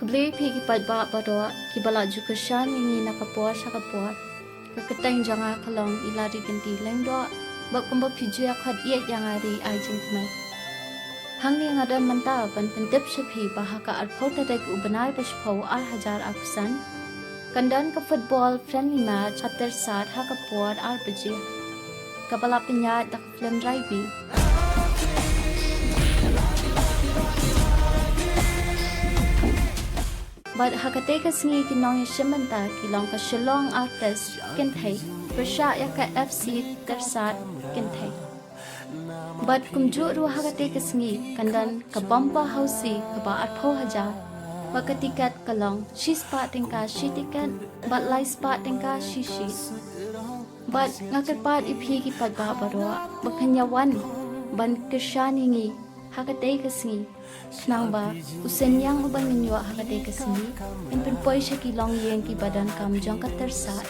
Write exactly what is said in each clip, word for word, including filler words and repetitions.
Khublei phi ki paidbah baroh kiba la ju kyrshan ïa ngi na ka por sha ka por. Ka kyrteng jong nga ka long Ilari Kynti Lyngdoh, bad kumba phi ju ïa khot ïa ngi, ai jingkmen. Hangne nga don mynta ban pyntip sha phi ba ha ka arphew tarik u bnai ba shiphew ar hajar arphew san kan don ka football friendly match ha Tyrsad ha ka por ar baje, kaba la pynïaid da ka film Raibi. Bad ha katei ka sngi ki nongïashim bynta ki long ka Shillong Artist Kynthei pyrshah ïa ka F C Tyrsad Kynthei. Bad kumjuh ruh ha katei ka sngi kan don ka bumper housie kaba arphew hajar, bad ka tiket ka long shispah tyngka shi tiket bad laispah tyngka shi sheet. Bad nga kyrpad ïa phi ki paidbah baroh ba phin ïa wan ban kyrshan ïa ngi ha katei ka sngi, khnang ba u synñiang uba ngin ïoh ha katei ka sngi in pynpoi sha ki longïing kiba donkam jong ka Tyrsad.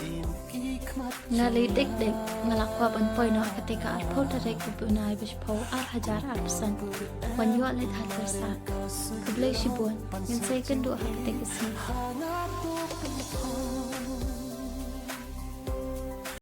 Nga leh dik dik, nga la kwah ban poi noh ha katei ka arphew tarik u bnai ba shiphew ar hajar arphew san ban ïoh leit ha Tyrsad. Khublei shibun, ngin sa ïakynduh ha katei ka sngi.